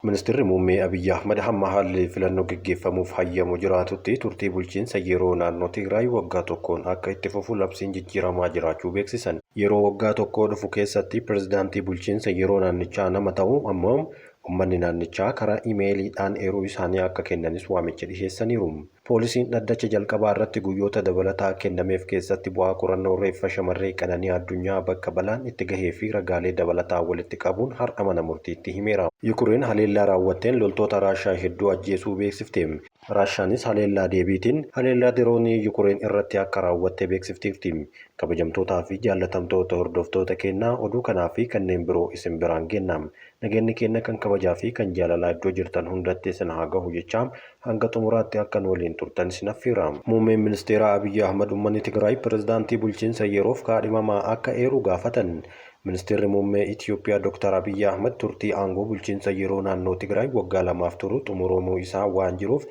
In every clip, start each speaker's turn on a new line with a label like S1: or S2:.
S1: Ministirri Muummee Abiyyi Ahmad hamma haalli filannoo geggeeffamuuf hayyamu jiraatutti turtii bulchiinsa yeroo naannoo Tigraay waggaa tokkoon akka itti fufu labsiin jijjiiramaa jiraachuu beeksisan. Yeroo waggaa tokkoo dhufu keessatti pirezidaantii bulchiinsa yeroo naannichaa nama ta'u ammoo ummanni naannichaa karaa imeeliidhaan eeruu isaanii akka kennanis waamicha dhiheessaniiru. Poolisiin dhaddacha jalqabaa irratti guyyoota dabalataa kennameef keessatti bu'aa qorannoo reeffa shamarree Qananii Addunyaa bakka balaan itti gahee fi ragaalee dabalataa walitti qabuun har'a mana murtiitti himeera. Yukureen haleellaa raawwatteen loltoota Raashaa hedduu ajjeesuu beeksifte. Raashaanis haleellaa deebiitiin haleellaa diroonii Yukureen irratti akka raawwatte beeksifteerti. Kabajamtootaa fi jaallatamtoota hordoftoota keennaa oduu kanaa fi kanneen biroo isin biraan geenna. Nageenni keenna kan kabajaa fi kan jaalalaa iddoo jirtan hundatti isin haa gahu jechaa hanga xumuraatti akka nu waliin turtan isin affeera. Muummeen Ministeeraa Abiyyi Ahmad Ummanni Tigraay Pirezidaantii Bulchiinsa Yeroof kaadhimamaa akka eeru gaafatan. Ministeerri Muummee Itiyoophiyaa Dr. Abiyyi Ahmad turtii aangoo bulchiinsa yeroo naannoo Tigraay waggaa lamaaf turu xumuramuu isaa waan jiruuf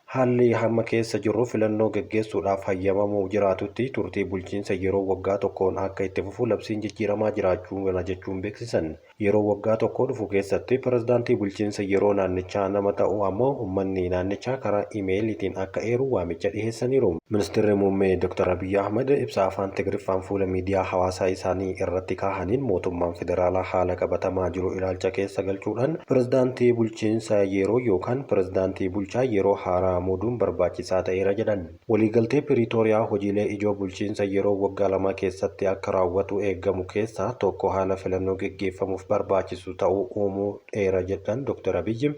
S1: Haalli hamma keessa jirru filannoo geggeessuudhaaf hayyamamuu jiraatutti turtii bulchiinsa yeroo waggaa tokkoon akka itti fufu labsiin jijjiiramaa jiraachuu mala jechuun beeksisan. Yeroo waggaa tokkoo dhufu keessatti pirezidaantii bulchiinsa yeroo naannichaa nama ta'u ammoo ummanni naannichaa karaa imeeliitiin akka eeru waamicha dhiheessaniiru. Ministirri Muummee Dr. Abiyyi Ahmad ibsa Afaan Tigriffaan fuula miidiyaa hawaasaa isaanii irratti kaahaniin mootummaan federaalaa haala qabatamaa jiru ilaalcha keessa galchuudhaan pirezidaantii bulchiinsa yeroo yookaan pirezidaantii bulchaa yeroo haaraa muuduun barbaachisaa ta'eera jedhan. Waliigaltee Piriitooriyaa hojiilee ijoo bulchiinsa yeroo waggaa lamaa keessatti akka raawwatu eegamu keessaa tokko haala filannoo geggeeffamuuf barbaachisu ta'uu uumuu dheera jedhan Dr. Abiyyi.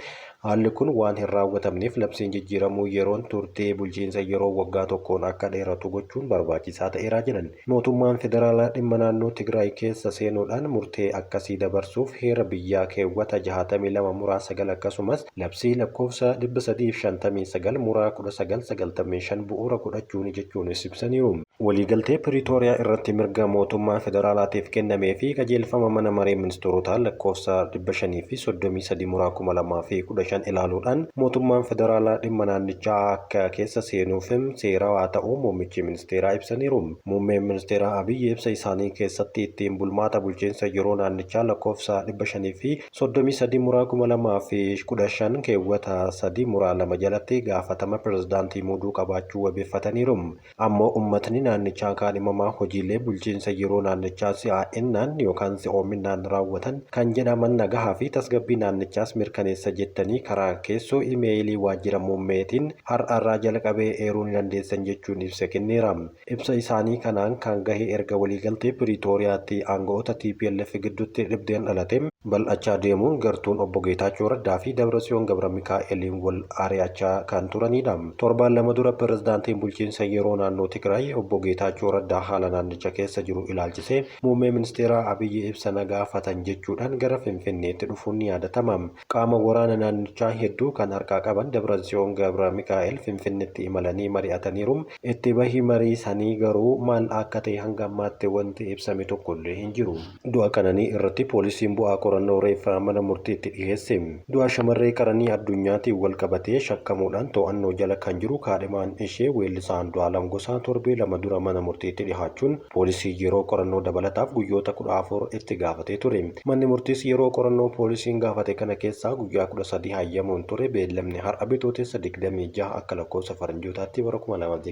S1: Haalli kun waan hin raawwatamneef labsiin jijjiiramuu yeroon turtii bulchiinsa yeroo waggaa tokkoon akka dheeratu gochuun barbaachisaa ta'eera jedhan. Mootummaan federaalaa dhimma naannoo Tigraay keessa seenuudhaan murtee akkasii dabarsuuf heera biyyaa keewwata 62 muraa 9 akkasumas labsii lakkoofsa 359 muraa 1995 bu'uura godhachuuni jechuunis ibsaniiru. Waliigaltee Piriitooriyaa irratti mirga mootummaa federaalaatiif kennamee fi qajeelfama mana maree ministeerotaa lakkoofsa 533 muraa 2015 ilaaluudhaan mootummaan federaalaa dhimma naannichaa akka keessa seenuuf seerawaa ta'uu muummichi ministeeraa ibsaniiru. Muummeen ministeeraa Abiy ibsa isaanii keessatti ittiin bulmaata bulchiinsa yeroo naannichaa lakkoofsa 533 muraa 2015 keewwata 3 muraa 2 jalatti gaafatama pirezidaantii muuduu qabaachuu wabeeffataniiru. Ammoo ummatni naannichaa kaadhimamaa hojiilee bulchiinsa yeroo naannichaa si'aa'innaan yookaan si'oominnaan raawwatan kan jedhaman nagahaa fi tasgabbii naannichaas mirkaneessa jettanii karaa keessoo imeeyilii waajjira muummeetiin har'arraa jalqabee eeruu ni dandeessan jechuun ibsa kenneera. Ibsa isaanii kanaan kan gahe erga waliigaltee Piriitooriyaatti aanga'oota tplf gidduutti dhibdeen dhalate bal'achaa deemuun gartuun Obbo Geetaachoo Raddaa fi Dabratsiyoon Gabramikaa'eliin wal ari'achaa kan turaniidha. Torbaan lama dura Pirezidaantiin Bulchiinsa Yeroo Naannoo Tigraay Obbo Geetaachoo Raddaa haala naannicha keessa jiru ilaalchisee Muummee Ministeeraa Abiyyi ibsa na gaafatan jechuudhaan gara Finfinneetti dhufuun ni yaadatama. Qaama waraana naannichaa hedduu kan harkaa qaban Dabratsiyoon Gabramikaa'el Finfinnetti imalanii mari'ataniiru. Itti bahi marii sanii garuu maal akka ta'e hanga ammaatti wanti ibsame tokkollee hin jiru. Du'a Qananii irratti poolisiin bu'aa qorannoo reeffaa mana murtiitti dhiheesse. Du'a shamarree Qananii Addunyaatiin walqabatee shakkamuudhaan to'annoo jala kan jiru kaadhimaan ishee weellisaa Andu'aalam Gosaa torbee lama dura mana murtiitti dhihaachuun poolisii yeroo qorannoo dabalataaf guyyoota 14 itti gaafatee ture. Manni murtiis yeroo qorannoo poolisiin gaafate kana keessaa guyyaa 13 hayyamuun ture beellamni har'a Bitootessa 26 akka lakkoofsa Faranjootaatti bara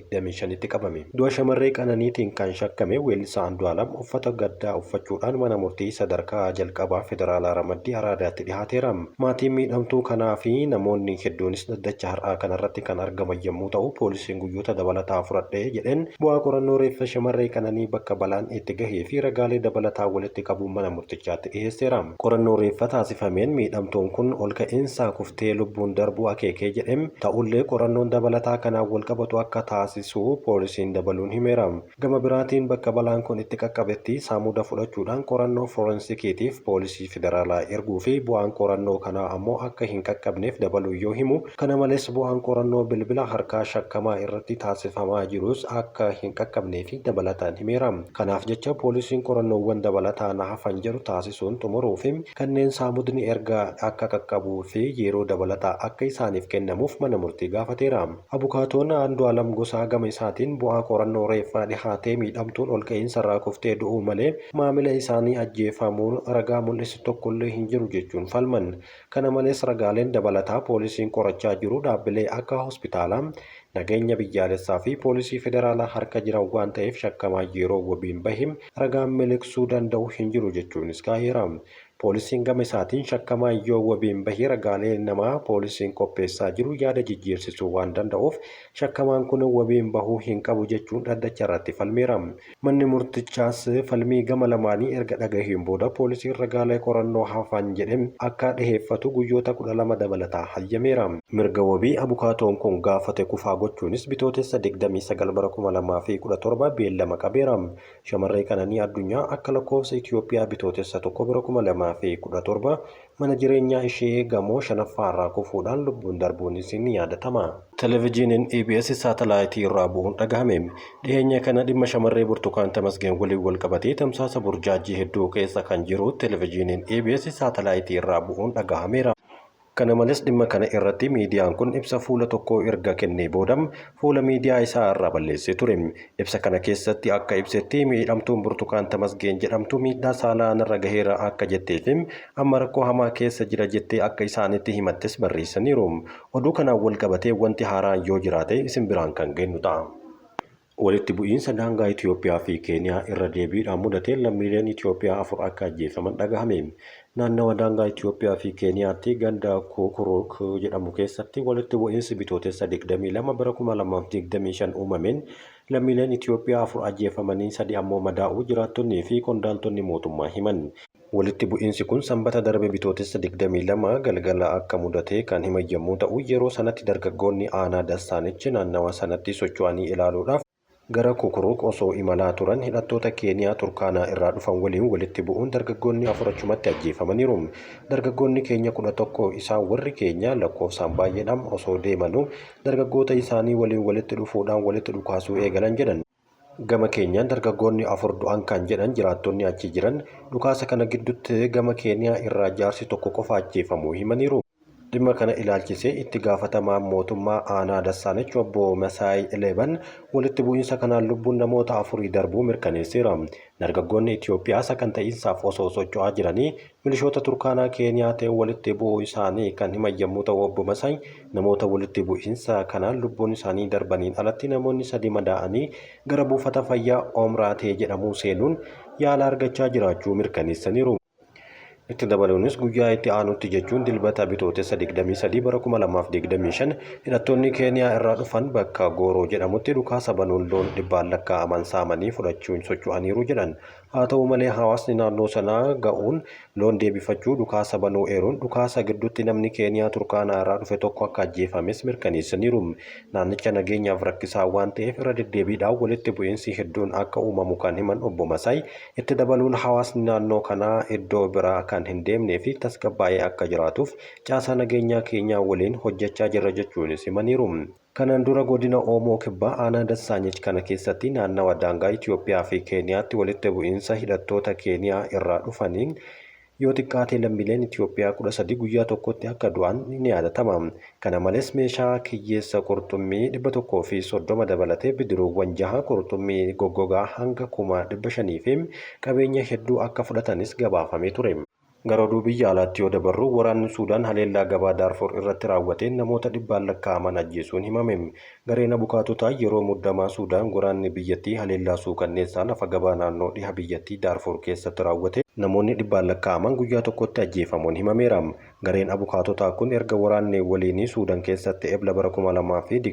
S1: 2025tti qabame. Du'a shamarree Qananiitiin kan shakkame weellisaa Andu'aalam uffata gaddaa uffachuudhaan mana murtii sadarkaa jalqabaa Federaalaa Ramaddii Araadaatti dhihaateera. Maatiin miidhamtuu kanaa fi namoonni hedduunis dhaddacha har'aa kanarratti kan argaman yommuu ta'u, poolisiin guyyoota dabalataa fudhadhe jedheen bu'aa qorannoo reeffa shamarree Qananii bakka balaan itti gahee fi ragaalee dabalataa walitti qabuun mana murtichaatti dhiheesseera. Qorannoo reeffa taasifameen miidhamtuun kun olka'iinsaa kuftee lubbuun darbuu akeekee jedhe. Ta'ullee qorannoon dabalataa kanaan walqabatu akka taasisu poolisiin dabaluun himeera. Gama biraatiin bakka balaan kun itti qaqqabetti saamuda fudhachuudhaan qorannoo forensikiitiif poolisii federaalaa erguu fi bu'aan qorannoo kanaa ammoo akka hin qaqqabneef dabaluun yoo himu, kana malees bu'aan qorannoo bilbila harkaa shakkamaa irratti taasifamaa jirus akka hin qaqqabneefi dabalataan himeera. Kanaaf jecha poolisiin qorannoowwan dabalataa na hafan jedhu taasisuun xumuruu fi kanneen saamudni erga akka qaqqabuu fi yeroo dabalataa akka isaaniif kennamuuf mana murtii gaafateera. Abukaatoon Andu'aalam Gosaa gama isaatiin bu'aa qorannoo reeffaa dhihaatee miidhamtuun olka'iinsarraa kuftee du'uu malee maamila isaanii ajjeefamuu ragaa mul'isu tokkollee hin jiru jechuun falman. Kana malees ragaaleen dabalataa poolisiin qorachaa jiru dhaabbilee akka hospitaalaa, nageenya biyyaalessaa fi poolisii federaalaa harka jiran waan ta'eef shakkamaa yeroo wabiin bahe ragaan miliqsuu danda'u hin jiru jechuunis kaa'eera. Poolisiin gama isaatiin shakkamaa yoo wabiin bahe ragaalee namaa poolisiin qopheessaa jiru yaada jijjiirsisuu waan danda'uuf shakkamaan kun wabiin bahuu hin qabu jechuun dhaddacha irratti falmeera. Manni murtichaas falmii gama lamaanii erga dhagaheen booda poolisiin ragaalee qorannoo hafan jedhe akka dhiheeffatu guyyoota 12 dabalataa hayyameera. Mirga wabii abukaatoon kun gaafate kufaa gochuunis Bitootessa 29 bara 2017 beellama qabeera. Shamarree Qananii Addunyaa akka lakkoofsa Itoophiyaa Bitootessa 1 bara 2017 mana jireenyaa ishee gamoo shanaffaarraa kufuudhaan lubbuun darbuunis ni yaadatama. Televijiiniin EBS saatalaayitii irraa bu'uun dhagahame. Dhiheenya kana dhimma shamarree Burtukaan Tamasgeen waliin walqabatee tamsaasa burjaajii hedduu keessa kan jiru televijiiniin EBS saatalaayitii irraa bu'uun dhagahameera. Kana malees dhimma kana irratti miidiyaan kun ibsa fuula tokkoo erga kennee booda fuula miidiyaa isaa irraa balleessee ture. Ibsa kana keessatti akka ibsetti miidhamtuun Burtukaan Tamasgeen jedhamtu miidhaa saalaa narra gaheera akka jettee fi amma rakkoo hamaa keessa jira jettee akka isaanitti himattes barreessaniiru. Oduu kanaan wal qabatee wanti haaraan yoo jiraate isin biraan kan geennu ta'a. Walitti bu'iinsa daangaa Itoophiyaa fi Keeniyaa irra deebiidhaan mudateen lammiileen Itoophiyaa 4 akka ajjeefaman dhagahame. Naannawa daangaa Itoophiyaa fi Keeniyaatti ganda Kukuruuk jedhamu keessatti walitti bu'iinsi Bitootessa 22 bara 2025 uumameen lammiileen Itoophiyaa 4 ajjeefamanii sadi ammoo madaa'uu jiraattonnii fi qondaaltonni mootummaa himan. Walitti bu'iinsi kun Sambata darbe Bitootessa 22 galgala akka mudate kan himan yommuu ta'u, yeroo sanatti dargaggoonni aanaa Dassaanichi naannawa sanatti socho'anii ilaaluudhaaf gara Kukuruuk osoo imalaa turan hidhattoota Keeniyaa Turkaanaa irraa dhufan waliin walitti bu'uun dargaggoonni 4 achumatti ajjeefamaniiru. Dargaggoonni keenya 11 isaan warri keenya lakkoofsaan baay'eedha osoo deemanuu dargaggoota isaanii waliin walitti dhufuudhaan walitti dhukaasuu eegalan jedhan. Gama keenyaan dargaggoonni 4 du'an kan jedhan jiraattonni achi jiran, dhukaasa kana gidduutti gama Keeniyaa irraa jaarsi tokko qofa ajjeefamuu himaniiru. Dhimma kana ilaalchisee itti gaafatamaan mootummaa aanaa Dassaanech obbo Masaay Leeban walitti bu'iinsa kanaan lubbuun namoota afurii darbuu mirkaneesseera. Dargaggoonni Itoophiyaa sakanta'iinsaaf osoo socho'aa jiranii milishoota Turkaanaa Keeniyaa ta'e walitti bu'uu isaanii kan himan yommuu ta'u obbo Masaay namoota walitti bu'iinsa kanaan lubbuun isaanii darbaniin alatti namoonni sadi madaa'anii gara buufata fayyaa Omraatee jedhamuu seenuun yaala argachaa jiraachuu mirkaneessaniiru. Itti dabaluunis guyyaa itti aanutti jechuun Dilbata Bitootessa 23 bara 2025 hidhattoonni Keeniyaa irraa dhufan bakka Gooroo jedhamutti dhukaasa banuun loon dhibbaan lakkaa'aman saamanii fudhachuun socho'aniiru jedhan. Haa ta'u malee hawaasni naannoo sanaa ga'uun loon deebifachuu dhukaasa banuu eeruun dhukaasa gidduutti namni Keeniyaa Turkaanaa irraa dhufe tokko akka ajjeefames mirkaneessaniiru. Naannicha nageenyaaf rakkisaa waan ta'eef irra deddeebiidhaan walitti bu'iinsi hedduun akka uumamu kan himan Obbo Masaay, itti dabaluun hawaasni naannoo kanaa iddoo biraa kan hin deemnee fi tasgabbaa'ee akka jiraatuuf caasaa nageenyaa keenyaa waliin hojjechaa jirra jechuunis himaniiru. Kanaan dura Godina Oomoo Kibbaa Aanaa Dassaanyech kana keessatti naannawa daangaa Itoophiyaa fi Keeniyaatti walitti bu'iinsa hidhattoota Keeniyaa irraa dhufaniin yoo xiqqaate lammiileen Itoophiyaa 13 guyyaa tokkotti akka du'an ni yaadatama. Kana malees meeshaa kiyyeessa qurxummii 130 dabalatee bidiruuwwan jaha qurxummii goggogaa hanga 500,000 fi qabeenya hedduu akka fudhatanis gabaafamee ture. Gara oduu biyya alaatti yoo dabarru, waraanni Suudaan haleellaa gabaa Daarfur irratti raawwateen namoota dhibbaan lakkaa'aman ajjeesuun himame. Gareen abukaatotaa yeroo muddamaa Suudaan waraanni biyyattii haleellaa suukanneessaa lafa gabaa naannoo dhiha biyyattii Daarfur keessatti raawwateen namoonni dhibbaan lakkaa'aman guyyaa tokkotti ajjeefamuun himameera. Gareen abukaatotaa kun erga waraanni waliinii Suudan keessatti Ebla bara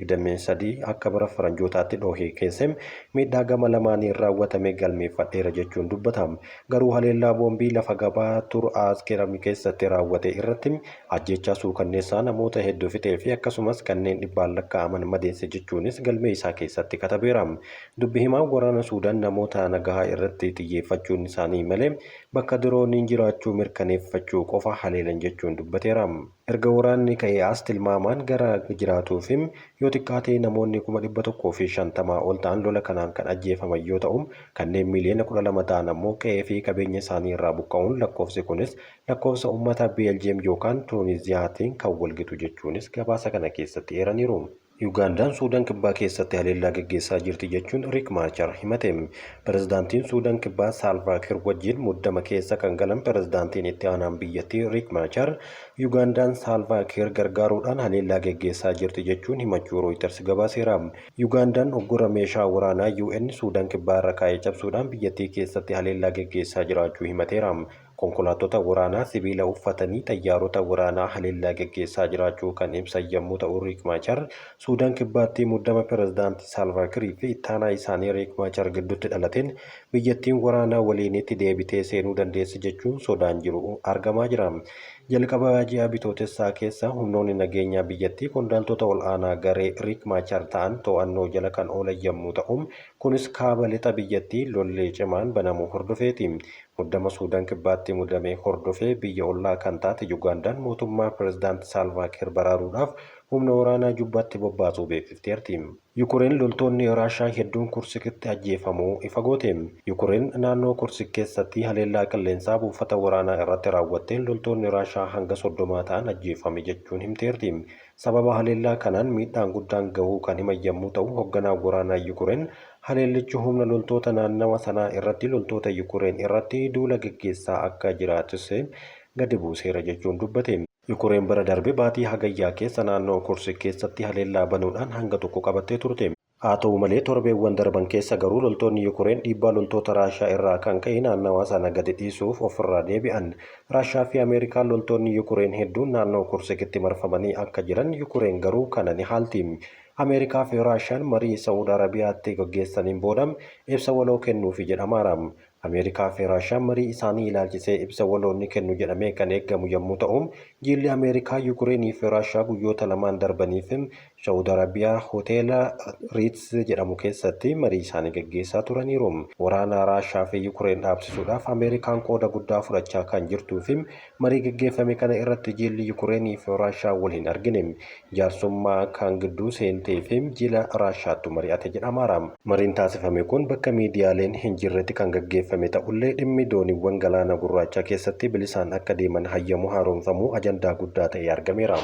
S1: 2023 akka bara Faranjootaatti dhoohee keesse miidhaa gama lamaaniin raawwatame galmeeffadheera jechuun dubbata. Garuu haleellaa boombii lafa gabaa Tur'aaz jedhamu keessatti raawwate irratti ajjeechaa suukanneessaa namoota hedduu fixee fi akkasumas kanneen dhibbaan lakkaa'aman madeesse jechuunis galmee isaa keessatti katabeera. Dubbi himaan waraana Suudaan namoota nagahaa irratti xiyyeeffachuun isaanii malee bakka dirooniin jiraachuu mirkaneeffachuu qofa haleelan jechuun dubbateera. Erga waraanni ka'ee as tilmaamaan gara jiraatuufi yoo xiqqaate namoonni 150,000 ol ta'an lola kanaan kan ajjeefaman yoo ta'u, kanneen miiliyoona 12 ta'an ammoo qe'ee fi qabeenya isaanii irraa buqqa'uun lakkoofsi kunis lakkoofsa ummata Beeljiyeem yookaan Tuuniziyaatiin kan walgitu jechuunis gabaasa kana keessatti eeraniiru. Yugaandaan Suudaan Kibbaa keessatti haleellaa geggeessaa jirti jechuun Riik Maachar himate. Pirezidaantiin Suudaan Kibbaa Saalvaa Kiir wajjin muddama keessa kan galan pirezidaantiin itti aanaan biyyattii Riik Maachar Yugaandaan Saalvaa Kiir gargaaruudhaan haleellaa geggeessaa jirti jechuun himachuu Rooyiters gabaaseera. Yugaandaan uggura meeshaa waraanaa UN Suudaan Kibbaa irra kaa'ee cabsuudhaan biyyattii keessatti haleellaa geggeessaa jiraachuu himateera. Konkolaattota waraanaa sibiila uffatanii xayyaarota waraanaa haleellaa geggeessaa jiraachuu kan ibsan yommuu ta'u, Riik Maachar Suudaan Kibbaatti muddama pirezidaantii Saalvaa Kiir fi ittaanaa isaanii Riik Maachar gidduutti dhalateen biyyattiin waraana waliinitti deebitee seenuu dandeessi jechuun sodaan jiru argamaa jira. Jalqaba ji'a Bitootessaa keessa humnoonni nageenyaa biyyattii qondaaltota ol'aanaa garee Riik Maachar ta'an to'annoo jala kan oolan yommuu ta'u, kunis kaaba lixa biyyattii lolli cimaan banamuu hordofeeti. Muddama Suudaan Kibbaatti mudame hordofee biyya ollaa kan taate Yugaandaan mootummaa pirezidaanti Saalvaa Kiir baraaruudhaaf humna waraanaa Jubbaatti bobbaasuu beeksifteerti. Yukureen loltoonni Raashaa hedduun Kursikitti ajjeefamuu ifa goote. Yukureen naannoo Kursik keessatti haleellaa qilleensaa buufata waraanaa irratti raawwatteen loltoonni Raashaa hanga 30 ta'an ajjeefame jechuun himteerti. Sababa haleellaa kanaan miidhaan guddaan gahuu kan himan yommuu ta'u, hogganaan waraanaa Yukureen haleellichi humna loltoota naannawa sanaa irratti loltoota Yukureen irratti duula geggeessaa akka jiraatus gadi buuseera jechuun dubbate. Yukureen bara darbe baatii Hagayyaa keessa naannoo Kursik keessatti haleellaa banuudhaan hanga tokko qabattee turte. Haa ta'u malee, torbeewwan darban keessa garuu loltoonni Yukureen dhiibbaa loltoota Raashaa irraa kan ka'e naannawaa sana gadi dhiisuuf ofirraa deebi'an. Raashaa fi Ameerikaan loltoonni Yukureen hedduun naannoo Kursikitti marfamanii akka jiran, Yukureen garuu kana ni haalti. Ameerikaa fi Raashaan marii Sa'ud Arabiyaatti gaggeessaniin booda ibsa waloo kennuufi jedhamaara. Ameerikaa fi Raashaan marii isaanii ilaalchisee ibsa waloo ni kennu jedhamee kan eegamu yommuu ta'u, jilli Ameerikaa, Yukireenii fi Raashaa guyyoota lamaan darbaniif Sa'ud Arabiyaa hoteela Riitz jedhamu keessatti marii isaanii gaggeessaa turaniiru. Waraana Raashaa fi Yukireen dhaabsisuudhaaf Ameerikaan qooda guddaa fudhachaa kan jirtuu fi marii gaggeeffame kana irratti jilli Yukireenii fi Raashaa wal hin argine. Jaarsummaa kan gidduu seentee fi jila Raashaattu mari'ate jedhamaara. Mariin taasifame kun bakka miidiyaaleen hin jirretti kan gaggeeffame ta'ullee, dhimmi dooniiwwan Galaana Gurraacha keessatti bilisaan akka deeman hayyamuu haaromfamuu ajandaa guddaa ta'ee argameera.